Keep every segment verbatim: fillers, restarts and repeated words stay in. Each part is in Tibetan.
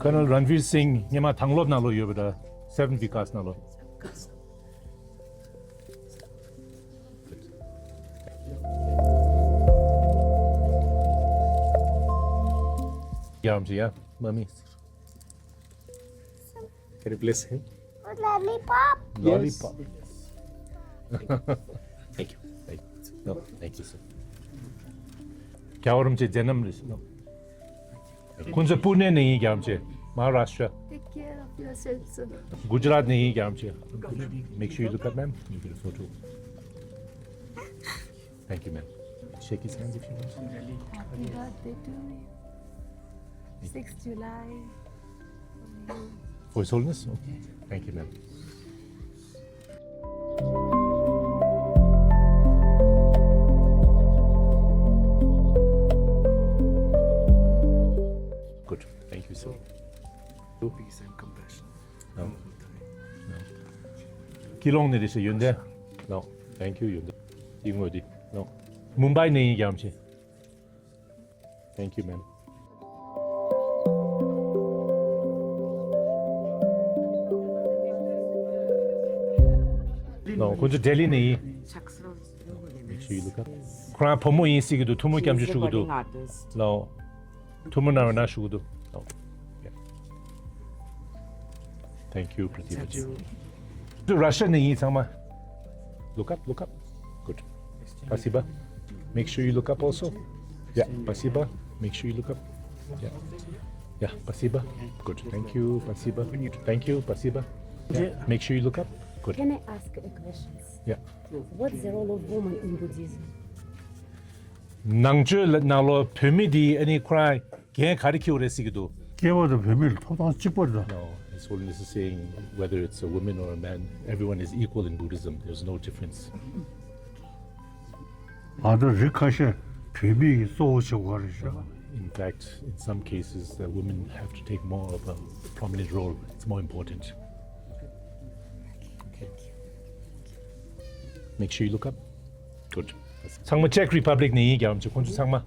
Colonel Ranveer Singh སྔོན་མ་དྭང་སློབ་ནང་ལོགས་ཡོད་པ་རེད། Seven Vikas ནང་ལོགས། རྒྱལ་བ་རིན་པོ་ཆེ། ཡ། མ་མི། Can you bless him? Lollipop. Lollipop. Thank you. Thank you. No, thank you, sir. རྒྱལ་བ་རིན་པོ་ཆེ་མཛད་རྣམ་རེད། No. ཁོང་ཚོ་པུ་ནེ་ནས་ཡིན། རྒྱལ་བ་རིན་པོ་ཆེ། Maharashtra. Take care of yourself, sir. Gujarat ནས་ཡིན། རྒྱལ་བ་རིན་པོ་ཆེ། Make sure you look up, ma'am. You get a photo. Thank you, ma'am. Shake his hand if you want. Happy birthday to you. Sixth July. For His Holiness? Okay. Thank you, ma'am. Good. Thank you, sir. Peace and compassion. No. No. ཀི་ལོང་ནས་རེད་ཤག་ཡོན་ཏན། No. Thank you, ཡོན་ཏན། འདི་དངོས་འདི། No. མུམ་བྷའི་ནས་ཡིན། རྒྱལ་བ་རིན་པོ་ཆེ། Thank you, ma'am. No, ཁོང་ཚོ་ལྡི་ལི་ནས་ཡིན། Make sure you look up. ཁོ་རང་བུ་མོ་ཡིན་ཟེར་གྱི་འདུག་ཐུགས་སྨོན་སྐྱབས་འཇུག་ཞུ་གི་འདུག No. ཐུགས་སྨོན་གནང་རོགས་གནང་ཞུ་གི་འདུག Oh, yeah. Thank you, Pratibha ji. Russia ནས་ཡིན་ཚང་མ། Look up, look up. Good. Спасибо. Make sure you look up also. Yeah, спасибо. Make sure you look up. Yeah. Yeah, спасибо. Good. Thank you. Спасибо. Thank you. Спасибо. Yeah. Make sure you look up. Good. Can I ask a question? Yeah. What's the role of woman in Buddhism? ནང་ཆོས་ལ་ནང་ལོགས་བུད་མེད་འདི་ཨ་ནི་ཁོ་རང་འགན་ག་རེ་འཁྱེར་བ་རེད་ཟེར་གྱི་འདུག་སྐྱེས་པ་དང་བུད་མེད་ལ་ཐོབ་ཐང་གཅིག་པ་རེད། No, His Holiness is saying whether it's a woman or a man, everyone is equal in Buddhism. There's no difference. ཨ་ད་རིགས་ཁ་ཤས་བུད་མེད་ཀྱིས་གཙོ་བོ་བྱེད་དགོས་རེད་ཤག In fact, in some cases, the women have to take more of a prominent role. It's more important. Okay. Make sure you look up. Good. ཚང་མ་Czech Republic ནས་ཡིན། རྒྱལ་བ་རིན་པོ་ཆེ། ཁོང་ཚོ་ཚང་མ།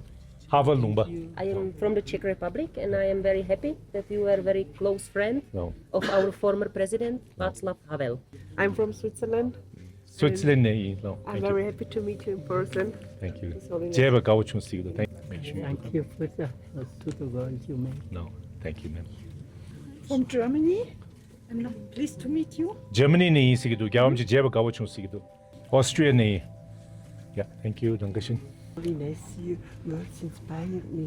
Havel ལུང་པ། I am from the Czech Republic and I am very happy that you were very close friend No. of our former president, Václav Havel. I'm from Switzerland. Switzerland ནས་ཡིན། No. I'm Thank you. very happy to meet you in person. Thank you. His Holiness. མཇལ་བ་དགའ་བོ་བྱུང་ཟེར་གྱི་འདུག Thank you. Make sure you Thank you for the, uh, to the world you made. No, thank you, ma'am. From Germany. I'm not pleased to meet you. Germany ནས་ཡིན་ཟེར་གྱི་འདུག་རྒྱལ་བ་རིན་པོ་ཆེ་མཇལ་བ་དགའ་བོ་བྱུང་ཟེར་གྱི་འདུག Austria ནས་ཡིན། Yeah, thank you. Dankeschön. Holiness, your words inspire me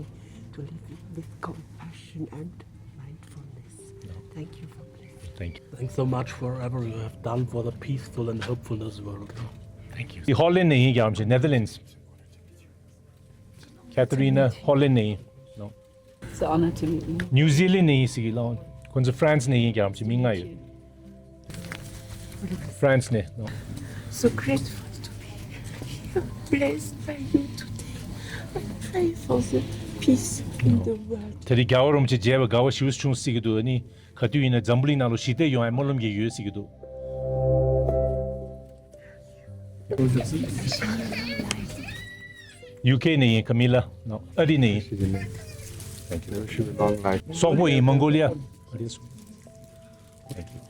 to live with compassion and mindfulness. No. Thank you for blessing. Thank you. Thanks so much for whatever you have done for the peaceful and hopefulness world. Thank you. ཧོ་ལན་ནས་ཡིན། རྒྱལ་བ་རིན་པོ་ཆེ། Netherlands. Katharina, ཧོ་ལན་ནས་ཡིན། No. It's an honor to meet you. New Zealand ནས་ཡིན་ཟེར་གྱི་ལོ། ཁོང་ཚོ་France ནས་ཡིན། རྒྱལ་བ་རིན་པོ་ཆེ། མི་ལྔ་ཡོད། France ནས། No. So grateful to be here, blessed by you today. I pray for the peace in the world. དེ་རིང་རྒྱལ་བ་རིན་པོ་ཆེ་མཇལ་བ་དགའ་བ་ཞེ་པོ་བྱུང་ཟེར་གྱི་འདུག་ཨ་ནི་ག་དུས་ཡིན་ན་འཛམ་བུ་གླིང་ནང་ལ་ཞི་བདེ་ཡོང་བའི་སྨོན་ལམ་ཡང་ཡོད་ཟེར་གྱི་འདུག UK ནས་ཡིན། Camilla. No. ཨ་རི་ནས་ཡིན། Thank you. Wish you long life. སོག་པོ་ཡིན། Mongolia. Thank you.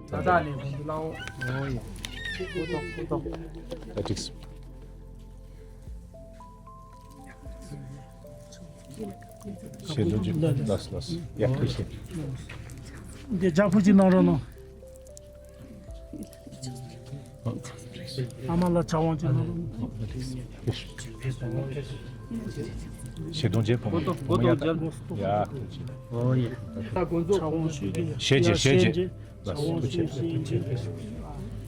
ད་ལྟ་ནས་ཁོང་ཚོ་ལའོ། ཨོ་ཡ། ཨོ་ཏོག་ཨོ་ཏོག་ཨ་ཏིག་སི། ཤེས་རྡོ་རྗེ། ལགས་ལགས། ཡ། ཐུགས་རྗེ་ཆེ། འདི་ལྗགས་ཕུད་ཅིག་གནང་རོགས་གནང་། ཨ་མ་ལགས་ཕྱག་དབང་ཅིག་གནང་རོགས་གནང་། ཤེས་རྡོ་རྗེ་བུ་མོ། ཡ། ཐུགས་རྗེ་ཆེ། ཕྱག་དབང་ཞུ་རྒྱུ། ཞལ་མཇལ། ཞལ་མཇལ། ལགས་སོ། ཐུགས་རྗེ་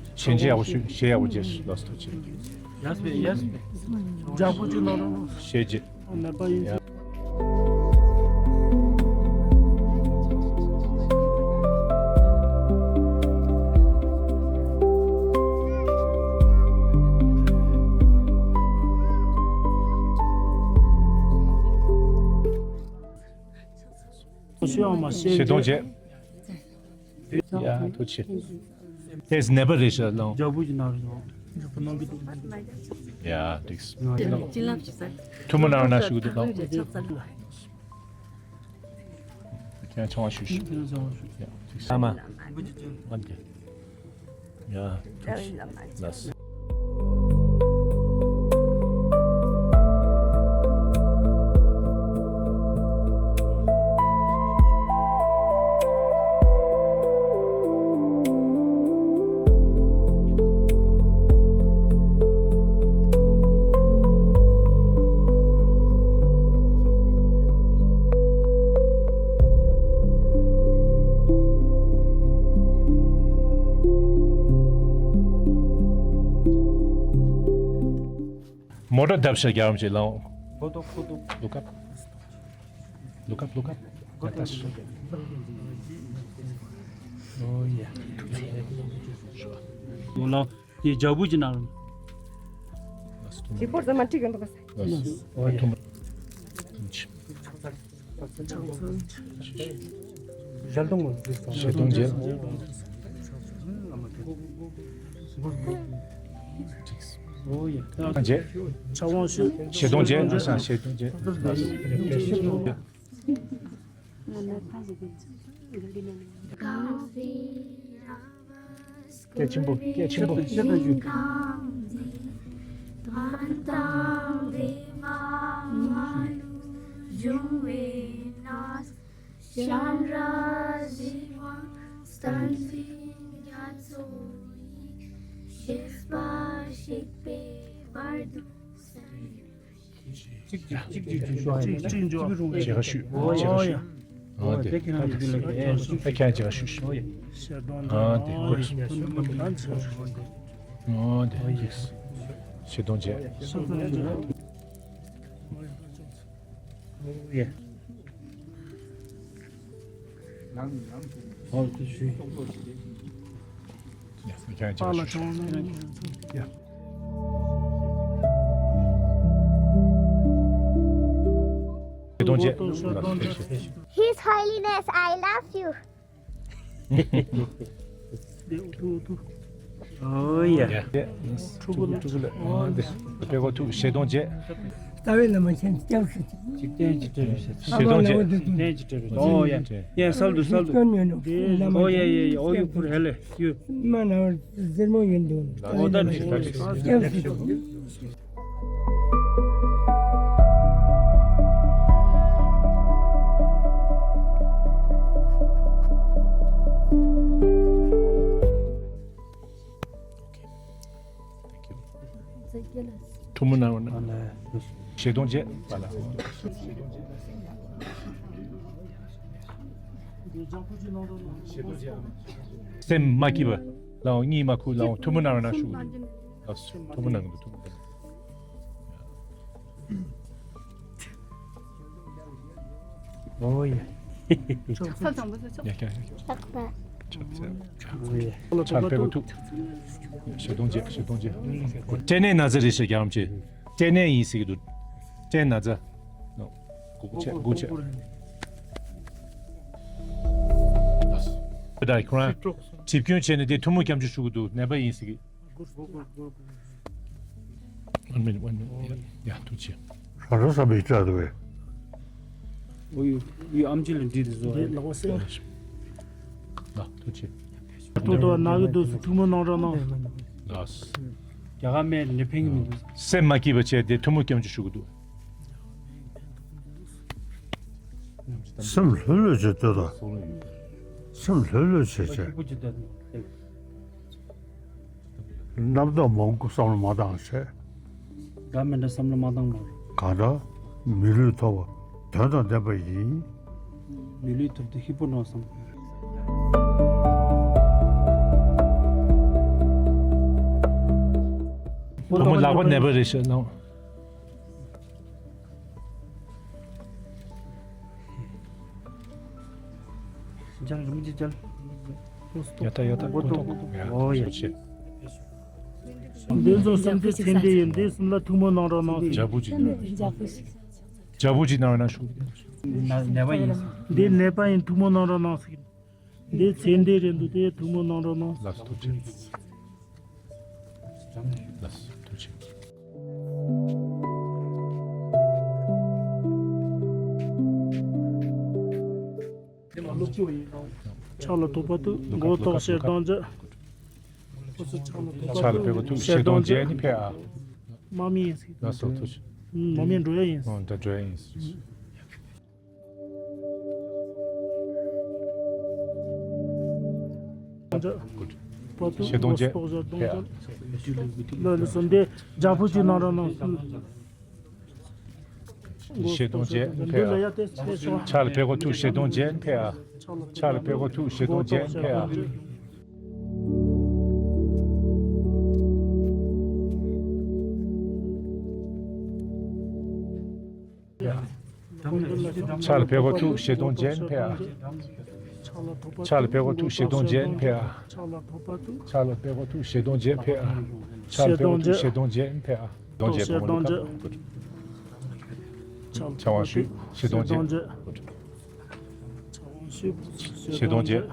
ཆེ། ཞལ་མཇལ་ཡག་པོ་ཞུ། ཞལ་ཡག་པོ་མཇལ། ལགས་སོ། ཐུགས་རྗེ་ཆེ། ཡག་པོ་ཅིག་གནང་རོགས། ཞལ་མཇལ། ནད་པ་ཡིན། ཞེ་གདོང་བྱས། ཡ། ཐུགས་རྗེ་ཆེ། དེས་ནད་པ་རེད་ཤག་ལགས། རྒྱལ་པོ་ཅིག་ན་རེད་ལགས། ཡ་འགྲིག་སོང་། ཐུགས་མོ་ནང་ན་བཞུགས་འདུག་ལགས། ཁྱེད་ཆང་བ་ཞུ་ཞུ། ཁྱེད་ཆང་བ་ཞུ། ཡ་འགྲིག་སོང་། ཨ་མ། ཨ་མ། ཡ། ལགས། མོ་ཊ་བརྡབས་ཤག་རྒྱལ་བ་རིན་པོ་ཆེ་ལགས། གོ་ཐོག་གོ་ཐོག་ལོ་ཀ། ལོ་ཀ་ལོ་ཀ། ཡ་ད་ཤི། ཨོ་ཡ། ཡོང་ལ། དེ་རྒྱལ་པོ་ཅིག་ན་རེད། ཞིག་པོར་ཟ་མ་ཁྲིག་གི་འདུག་ག་ཨོ་ཡ། ཞལ་གདོང་མ་ཟེར་སོང་། ཞལ་གདོང་མཇལ། ཨོ་ཡ། མཇལ། ཕྱག་དབང་ཞུ། ཞལ་གདོང་མཇལ། ཨ་ཞང་ཞལ་གདོང་མཇལ། སྐད་ཆེན་པོ། སྐད་ཆེན་པོ། གཅིག་གཅིག་གཅིག་གཅིག་གཅིག་གཅིག་གཅིག་འཇོག་གཅིག་གཅིག་འཇོག་མཇལ་ཁ་ཞུ། མཇལ་ཁ་ཞུ། ཨ་དེ། ཨ་ཁྱེད་མཇལ་ཁ་ཞུ་ཞུ། ཨ་དེ་གོ། ཨ་དེ་ཞལ་གདོང་མཇལ། His Holiness, I love you. ཨོ་ཡ། ཕྲུ་གུ་ལ། ཕྲུ་གུ་ལ། ཨོ་དེ། དཔེ་གོ་ཐུག་ཞལ་གདོང་མཇལ། རྩ་བའི་བླ་མ་མཁྱེན་ཅིང་སྐྱབས་སུ་མཆི། འཇིག་རྟེན་གྱི་སྤྲུལ་པའི་ཞལ་གདོང་མཇལ། འཇིག་རྟེན་གྱི་སྤྲུལ་པའི། ཨོ་ཡ། ཡ་གསལ་འདུག་གསལ་འདུག་ཨོ་ཡ་ཡ་ཡ། ཨོ་ཡུ་ཕུར་ཧེ་ལེ་ཡུ། མ་ན་བར་ཟེར་མོ་ཡིན་འདུག་ཨོ་ད་འགྲིག་ད་འགྲིག་སྐྱབས་སུ་མཆི། ཐུགས་མོ་གནང་རོགས་གནང་། ཞལ་གདོང་མཇལ། སེམས་མ་སྐྱིད་པ་ལའང་གཉིད་མ་ཁུག་ལའང་ཐུགས་མོ་གནང་རོགས་གནང་ཞུ། ཐུགས་མོ་གནང་གི་འདུག་ཐུགས་མོ་གནང་། ཨོ་ཡ། ཕྱག་འཚལ་དང་པོ་ཚོ་ཕྱག་ཡ་ཡ་ཡ། ཕྱག་འཚལ། ཨོ་ཡ། ཕྱག་ཕེབས་གོ་ཐུག་ཞལ་གདོང་མཇལ། ཞལ་གདོང་མཇལ། སྐྲན་ནད་ན་ཚ་རེད་ཤག་རྒྱལ་བ་རིན་པོ་ཆེ། སྐྲན་ནད་ཡིན་ཟེར་གྱི་འདུག་སྐྲན་ན་ཚ། སྒུག་ཆ་སྒུག་ཆ། ད་ཁོ་རང་གྲིབ་སྐྱོན་བྱས་ནས་དེ་ཐུགས་མོ་སྐྱབས་འཇུག་ཞུ་གི་འདུག་ནད་པ་ཡིན་ཟེར་གྱི། One minute, one minute. ཡ་ཡ་ཐུགས་རྗེ་ཆེ། རང་རང་བསམ་པའི་བཀྲ་འདུག་པས། ཨོ་ཡུ་ཡུ་ཨམ་ཆི་ལ་འདྲིས་དེ་བཟོ། ཡ་ཐུགས་རྗེ་ཆེ། ཏོ་ཏོ་ན་གི་འདུག་ཐུགས་མོ་གནང་རོགས་གནང་། ལགས། རྒྱ་གར་སྨན་ནི་ཕན་གི་མི་འདུག་སེམས་མ་སྐྱིད་པ་བྱས་ཏེ་ཐུགས་མོ་སྐྱབས་འཇུག་ཞུ་གི་འདུག་སེམས་ལྷོད་ལྷོད་བྱས་ཏོ་ཏོ། སེམས་ལྷོད་ལྷོད་བྱས་བྱས། རྣམ་རྟོག་མང་པོ་བསམ་བློ་མ་བཏང་བྱས། དགའ་མི་འདྲ་བསམ་བློ་མ་བཏང་ནོ། གང་ལྟར་མི་ལུས་ཐོབ་པ་དོན་དང་ལྡན་པ་ཡིན། མི་ལུས་ཐོབ་དུས་ཧི་པོ་ནོ་སམ། བུ་མོ་ལག་པ་ནད་པ་རེད་ཤག་ལགས། ཡ་ད་ཡ་ད་གོ་ཐོག་ཨོ་ཡ། འདི་ཚོ་སེམས་ཅན་ཚེ་འདི་ཡིན། འདི་གསུམ་ལ་ཐུགས་མོ་གནང་རོགས་གནང་། ཇ་བུ་ཅིག་ཇ་བུ་ཅིག་གནང་རོགས་གནང་ཞུ། ནད་པ་ཡིན། འདི་ནད་པ་ཡིན། ཐུགས་མོ་གནང་རོགས་གནང་ཟེར། འདི་ཚེ་འདས་རེད་འདུག་དེ་ཐུགས་སྨོན་གནང་རོགས་གནང་། ལགས་སོ། ཐུགས་རྗེ་ཆེ། ལགས་སོ། ཐུགས་རྗེ་ཆེ། ཕྱག་ལ་ཐོགས་པ་དུ་མགོ་ཐོག་ཞལ་གདོང་མཇལ། ཕྱག་ལ་ཕེབས་པ་དུ་ཞལ་གདོང་མཇལ་ནི་ཕེབས་ཨ། མ་མི་ཡིན་ཟེར། ལགས་སོ། ཐུགས་རྗེ་ཆེ། མ་མི་འགྲོ་ཡ་ཡིན། ཨོ་ད་འགྲོ་ཡ་ཡིན། ཞལ་གདོང་མཇལ། ལ་ལ་སོ་འདི་རྒྱ་བོད་ཀྱི་ནང་ར་ནང་ཞལ་གདོང་མཇལ་ཕེབས་ཨ། ཕྱག་ལ་ཕེབས་པ་དུ་ཞལ་གདོང་མཇལ་ཕེབས་ཨ། ཕྱག་ལ་ཕེབས་པ་དུ་ཞལ་གདོང་མཇལ་ཕེབས་ཨ། ཕྱག་ལ་ཕེབས་པ་དུ་ཞལ་གདོང་མཇལ་ཕེབས་ཨ། ཕྱག་ལ་ཕེབས་པ་དུ་ཞལ་གདོང་མཇལ་ཕེབས་ཨ། ཕྱག་ལ་ཕེབས་པ་དུ་ཞལ་གདོང་མཇལ་ཕེབས་ཨ། ཕྱག་ལ་ཕེབས་པ་དུ་ཞལ་གདོང་མཇལ་ཕེབས་ཨ། གདོང་མཇལ་ཕྱག་གདོང་མཇལ། ཕྱག་དབང་ཞུ། ཞལ་གདོང་མཇལ། ཕྱག་དབང་ཞུ། ཞལ་གདོང་མཇལ།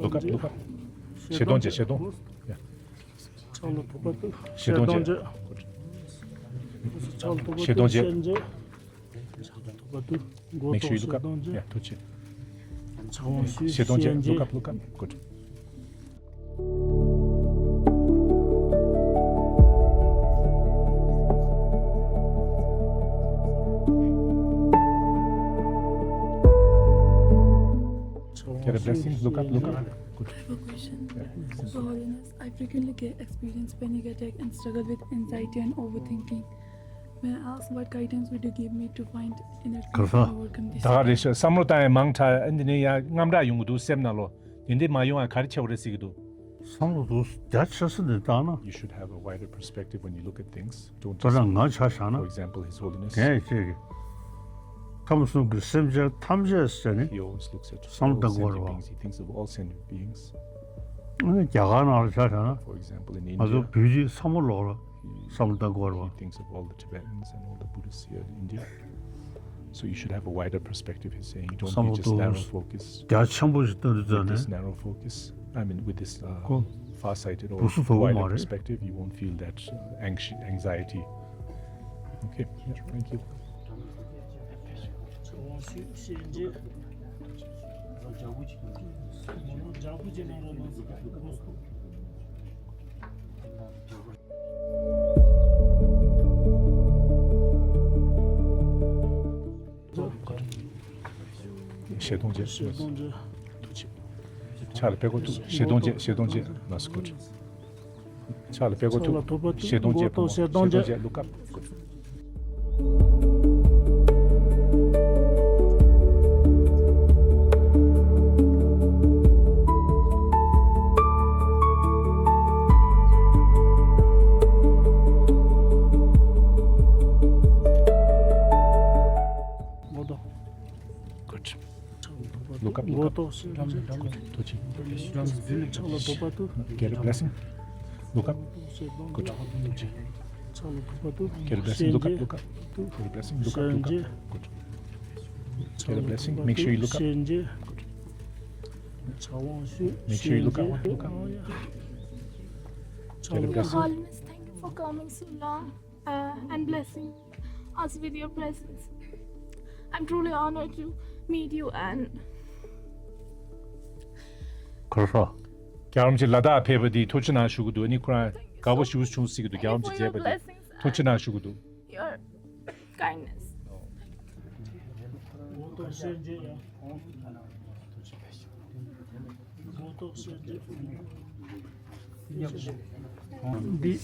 Look up, look up. ཞལ་གདོང་མཇལ། ཞལ་གདོང་། ཕྱག་ལ་ཐོགས་པ་དུ་ཞལ་གདོང་མཇལ། ཕྱག་ལ་ཐོགས་པ་དུ་ཞལ་མཇལ། ཕྱག་ལ་ཐོགས་པ་དུ་མགོ་ཐོག་ཞལ་གདོང་མཇལ། ཡ་ཐུགས་རྗེ་ཆེ། ཕྱག་དབང་ཞུ། ཞལ་གདོང་མཇལ། Look up, look up. Good. Get a blessing. Look up, look up. Good. I have a question. Your Holiness, I frequently get, experience panic attack and struggle with anxiety and overthinking. May I ask what guidance would you give me to find inner peace and overcome this? ད་ག་རེ་ཤ་བསམ་བློ་བཏང་ཡ་མང་དྲགས། ཨ་འདི་ནས་ཡ་དངངས་སྐྲག་ཡོང་གི་འདུག་སེམས་ནང་ལོགས། དེ་འདྲ་མ་ཡོང་བ་ག་རེ་བྱེད་དགོས་རེད་ཟེར་གྱི་འདུག་བསམ་བློ་འདུག་རྒྱ་ཆེ་ས་ནས་བཏང་ན། You should have a wider perspective when you look at things. Don't ད་just ལྟ་ང་ཆ་བཞག་ན། For example, His Holiness. གང་ཡིན་ཟེར་གི། ཁམས་གསུམ་གྱི་སེམས་ཅན་ཐམས་ཅད་ཟེར་ནས། He always looks at all sentient beings. He thinks of all sentient beings. བསམ་བློ་བཏང་དགོས་རེད་བ། ཨ་ནི་རྒྱ་གར་ནང་ལ་ཆ་བཞག་ན། For example, in India. ང་ཚོ་བོད་རིགས་ཚང་མ་ལོག་ལ་བསམ་བློ་བཏང་དགོས་རེད་བ། He thinks of all the Tibetans and all the Buddhists here in India. So you should have a wider perspective, he's saying. You don't be just narrow focus. བསམ་བློ་རྒྱ་ཆེན་པོ་ཞིག་བཏང་དུས་ཙང་ནས། With this narrow focus, I mean, with this, uh, far-sighted or wider perspective, you won't feel that, uh, anxi- anxiety. Okay, yeah, thank you. ཞལ་གདོང་མཇལ། ཐུགས་རྗེ་ཆེ། ཕྱག་ལ་ཕེབས་པ་དུ་ཞལ་གདོང་མཇལ། ཞལ་གདོང་མཇལ། Nice, good. ཕྱག་ལ་ཕེབས་པ་དུ་ཞལ་གདོང་མཇལ། ཕྱག་ལ་ཕེབས་པ་དུ་ཞལ་གདོང་མཇལ། Look up. Good. Look up, look up. Good. Get a blessing. Look up. Good. Get a blessing. Look up, look up. Get a blessing. Look up, look up. Good. Get a blessing. Make sure you look up. Good. Make sure you look up. Look up. Get a blessing. Holiness, thank you for coming so long, uh, and blessing us with your presence. I'm truly honored to meet you and ག་རེ་ཟེར། རྒྱལ་བ་རིན་པོ་ཆེ་ལ་དྭགས་ཕེབས་པ་འདི་ཐུགས་རྗེ་གནང་ཞུ་གི་འདུག་ཨ་ནི་ཁོ་རང་དགའ་པོ་ཞེ་པོ་བྱུང་ཟེར་གྱི་འདུག་རྒྱལ་བ་རིན་པོ་ཆེ་མཇལ་བ་འདི་ཐུགས་རྗེ་གནང་ཞུ་གི་འདུག Your kindness.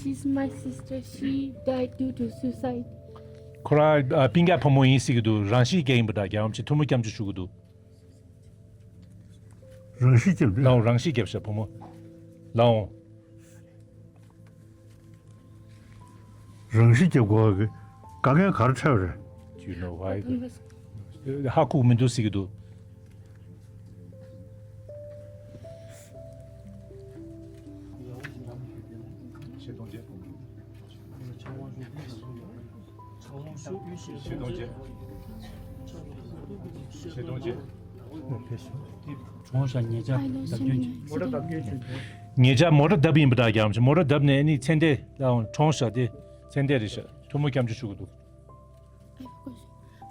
She's my sister. She died due to suicide. ཁོ་རང་ཨ་སྤུན་ཀྱག་བུ་མོ་ཡིན་ཟེར་གྱི་འདུག་རང་ཤི་བརྒྱབ་ཡིན་པ་འདྲ། རྒྱལ་བ་རིན་པོ་ཆེ་ཐུགས་སྨོན་སྐྱབས་འཇུག་ཞུ་གི་འདུག་རང་ཤི་བརྒྱབ་འདུག་ལའོ། རང་ཤི་བརྒྱབ་ཤག་བུ་མོ། ལའོ། རང་ཤི་རྒྱབ་དགོས་ཀྱི་དཀའ་ངལ་ག་རེ་འཕྲད་པ་རེད། Do you know why the- ཧ་གོ་མི་འདུག་ཟེར་གྱི་འདུག་ཞལ་གདོང་མཇལ། ཞལ་གདོང་མཇལ། ཞལ་གདོང་མཇལ། ཞལ་གདོང་མཇལ། གྲོངས་ཤག་ཉེ་ཆར་བརྡབ་སྐྱོན་བྱུང་། ཉེ་ཆར་མོ་ཊ་བརྡབས་ཡིན་པ་འདྲ། རྒྱ་མོ་ཊ་བརྡབས་ནས་ཨ་ནི་ཚེ་འདས་ལ་གྲོངས་ཤག་དེ་ཚེ་འདས་རེད་ཤག་ཐུགས་མོ་སྐྱབས་འཇུག་ཞུ་གི་འདུག I have a question.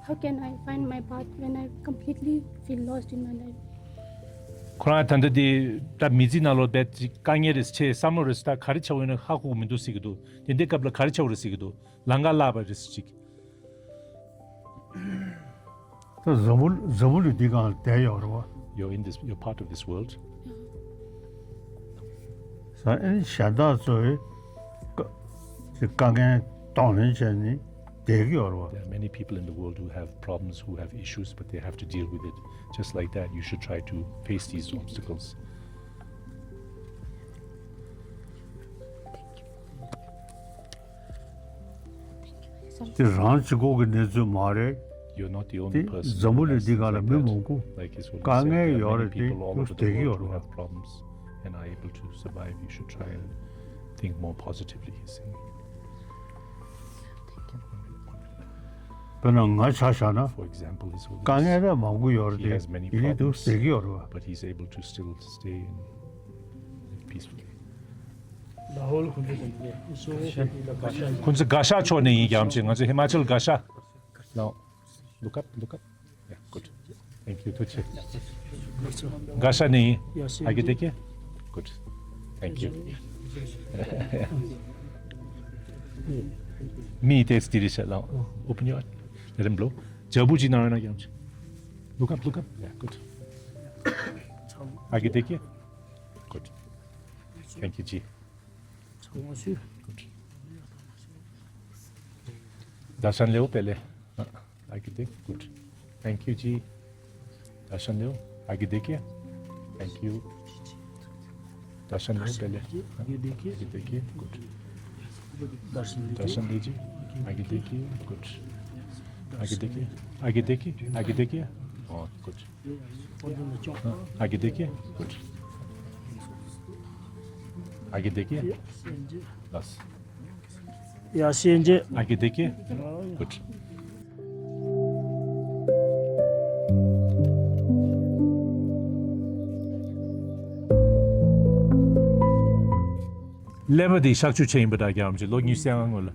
How can I find my path when I completely feel lost in my life? ཁོ་རང་ད་ལྟ་དེ་ད་མི་ཚེ་ནང་ལོགས་རྦད་ཅིག་དཀའ་ངལ་རེད་ཟེར། བསམ་བློ་རེད་ཟེར། ད་ག་རེ་བྱ་དགོས་ན་ཧ་གོ་གི་མི་འདུག་ཟེར་གི་འདུག་དེ་འདྲའི་སྐབས་ལ་ག་རེ་བྱ་དགོས་རེད་ཟེར་གི་འདུག་ལམ་ཁ་བརླག་པ་རེད་ཟེར་ཅིག་ད་འཛམ་བུ་འཛམ་བུ་གླིང་འདི་སྒང་ལ་བསྡད་ཡོད་རེད་བ། You're in this, you're part of this world. ས་ཨེ་གཞན་དག་ཚོས་དཀའ་དཀའ་ངལ་གདོང་ལེན་བྱས་ནས་བསྡད་ཀྱི་ཡོད་རེད་བ། There are many people in the world who have problems, who have issues, but they have to deal with it just like that. You should try to face these obstacles. དེ་རང་གཅིག་པོ་གི་གནས་ཚུལ་མ་རེད། You're not the only person འཛམ་བུ་གླིང་འདི་སྒང་ལ་མི་མང་པོ་དཀའ་ངལ་ཡོད་རེད། དེ་ཚོ་བསྡད་ཀྱི་ཡོད་རེད་བ། Problems and are able to survive. You should try and think more positively, he's saying. དཔེར་ན་ང་ཆ་བཞག་ན། For example, he's དཀའ་ངལ་རབ་མང་པོ་ཡོད་རེད། དེ་ཡིན་དུས་བསྡད་ཀྱི་ཡོད་རེད་བ། But he's able to still stay and live peacefully. ཁོང་ཚོ་ག་ཤ་ཕྱོགས་ནས་ཡིན་རྒྱུ་ཡིན་ཅིང་། ང་ཚོ་ཧི་མ་ཅལ་ག་ཤ། Now, look up, look up. Yeah, good. Thank you. ཐུགས་རྗེ་ཆེ། ག་ཤ་ནས་ཡིན། ཨ་གི་དེ་གི། Good. Thank you. མི་དེ་དེ་རེད་ཤག་ལ། Open your eyes. Let him blow. ཇ་བུ་ཅིག་ནང་ཡོད་ན་རྒྱུ་ཡིན་ཅིང་། Look up, look up. Yeah, good. ཨ་གི་དེ་གི། Good. Thank you, ཇི། Good. दर्शन लो पहले। आगे देख। Good. Thank you, ཇི། दर्शन लो। आगे देखिए। Thank you. दर्शन लो पहले। आगे देखिए। आगे देखिए। Good. दर्शन लीजिए। दर्शन लीजिए। आगे देखिए। Good. आगे देखिए। आगे देखिए। आगे देखिए। और कुछ। हाँ, आगे देखिए। Good. आगे देखिए। बस। या, सेंजे। आगे देखिए। Good. ཀླད་པ་འདི་གཤག་བཅོས་བྱས་ཡིན་པ་འདྲ་རྒྱག་རམ་ཅིག་ལོ་ཉི་ཤུ་རྩ་ལྔ་སྔོན་ལ།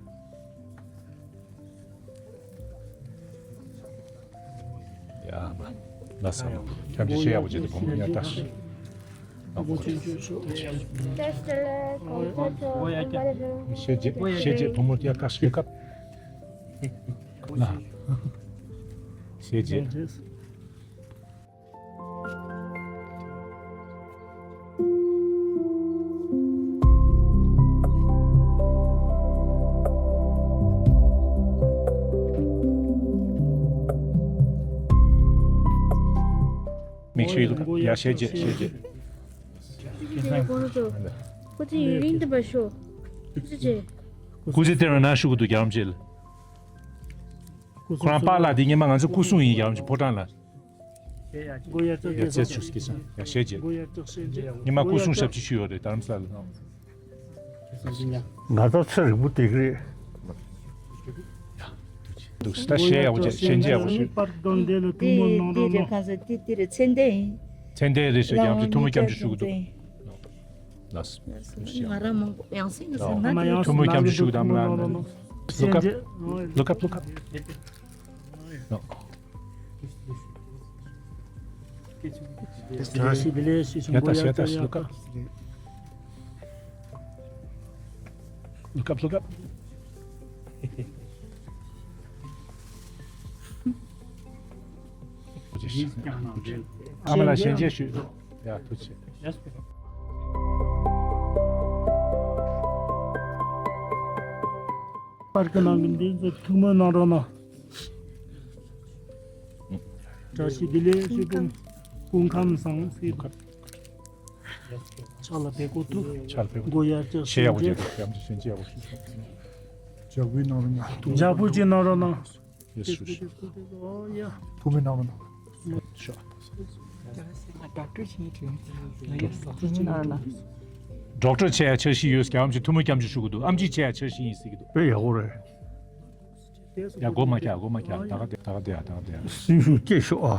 ཡ་མ། ལ་ས་མ། ཁྱམས་ཀྱི་ཤེས་ཡག་པོ་བྱེད་དུ་བུ་མོ་ཡ་ཏག་ཤི། ཤེས་རྗེས་ཤེས་རྗེས་བུ་མོ་ཡ་ཏག་ཤི་སྐབས། ལ། ཤེས་རྗེས། མིག་ཤེལ་ཡ་ཤེས་རྗེས་ཤེས་རྗེས། སྐུ་ཚེ་ཡུན་རིང་དུ་བར་ཤོག་སྐུ་ཚེ་ཆེ། སྐུ་ཚེ་བརྟན་ར་ན་ཞུ་གི་འདུག་རྒྱལ་བ་རིན་པོ་ཆེ་ལ། ཁོ་རང་པཱ་ལགས་འདི་སྔོན་མ་ང་ཚོ་སྐུ་སྲུང་ཡིན་ཡག་ཅིག་ཕོ་བྲང་ལ། ཡ་ཚེ་ཆུ་སྐྱེས་ས་ཡ་ཤེས་རྗེས། སྔོན་མ་སྐུ་སྲུང་ཞབས་ཕྱི་ཞུས་ཡོད་རེད་རྡ་རམ་ས་ལ་ལ། ང་ཚོ་ཚེ་རིང་པོ་བསྡད་ཀྱི་རེད། འདུག་ད་ཤེས་ཡག་པོ་བྱས་ཤེས་རྗེས་ཡག་པོ་ཞུས། འདི་འདི་རེད་གང་ཟེར་འདི་འདི་རེད་ཚེ་འདས་ཡིན། ཚེ་འདས་རེད་ཤག་རྒྱལ་བ་རིན་པོ་ཆེ་ཐུགས་མོས་སྐྱབས་འཇུག་ཞུ་གི་འདུག་ལགས། ང་རང་མང་པོ་ཡང་སེ་ཡང་སེ་ན་དེ། ཐུགས་མོས་སྐྱབས་འཇུག་ཞུ་གི་དང་མ་ལ། Look up, look up, look up. No. བཀྲ་ཤིས་བདེ་ལེགས་ཞེས་ཡ་ཏག་ཡ་ཏག་look up. Look up, look up. ཨ་མ་ལགས་ཞལ་མཇལ་ཞུ། ཡ་ཐུགས་རྗེ་ཆེ། པར་ཀ་ནང་གི་འདི་ཚོ་ཐུགས་སྨོན་གནང་རོགས་གནང་། བཀྲ་ཤིས་བདེ་ལེགས་ཞུ་དུམ། སྐུ་ཁམས་བཟང་ཟེར་དུམ། ཕྱག་ལ་བེ་ཀོ་ཐུག་ཕྱག་ལ་བེ་ཀོ་མགོ་ཡར་བཀྱག་ཞེས་ཡག་པོ་བྱས་འདུག་ཡག་པོ་ཞེས་ཡག་པོ་ཞུ། ཇ་བུའི་ནང་རུ་ཉལ། ཇ་བུ་ཅིག་གནང་རོགས་གནང་། Yes, sure, sure. ཐུགས་མི་གནང་རོགས་གནང་། Sure. ཌོག་ཊར་བྱེད་ཡ་འཆར་གཞི་ཡོད་ཟེར་གྱི་ཨམ་ཆི་ཐུགས་མོས་སྐྱབས་འཇུག་ཞུ་གི་འདུག་ཨམ་ཆི་བྱེད་ཡ་འཆར་གཞི་ཡིན་ཟེར་གྱི་འདུག་དཔེ་ཡག་པོ་རེད། ཡ་སྒོ་མ་བཀྱག་སྒོ་མ་བཀྱག་ད་ག་དེ་ད་ག་དེ་ཡ་ད་ག་དེ་ཡ། སེམས་ཤུགས་སྐྱེད་ཤོག་ཨ།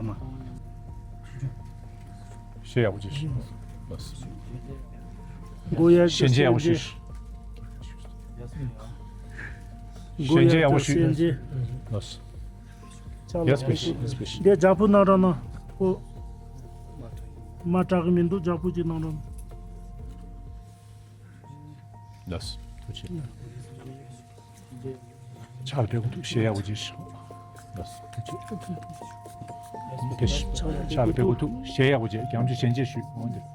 ཡག་མ། གཞས་ཡག་པོ་ཅིག་ཞུ། ལགས་སོ། མགོ་ཡར་ཞལ་མཇལ་ཡག་པོ་ཞུ། མགོ་ཞལ་མཇལ་ཡག་པོ་ཞུ། ཞལ་མཇལ། ལགས་སོ། Yes, please. Yes, please. འདི་རྒྱག་པོ་གནང་རོགས་གནང་། ཨོ། མ་དྲག་གི་མི་འདུག་རྒྱག་པོ་ཅིག་གནང་རོགས་གནང་། ལགས་སོ། ཐུགས་རྗེ་ཆེ། ཕྱག་ལ་ཕེབས་དགོས་འདུག་གཞས་ཡག་པོ་ཅིག་ཞུ། ལགས་སོ། ཐུགས་རྗེ་ཆེ། དེ་ཕྱག་ལ་ཕེབས་དགོས་འདུག་གཞས་ཡག་པོ་ཅིག་རྒྱང་ཆུ་ཞལ་མཇལ་ཞུ། འོང་འདིར།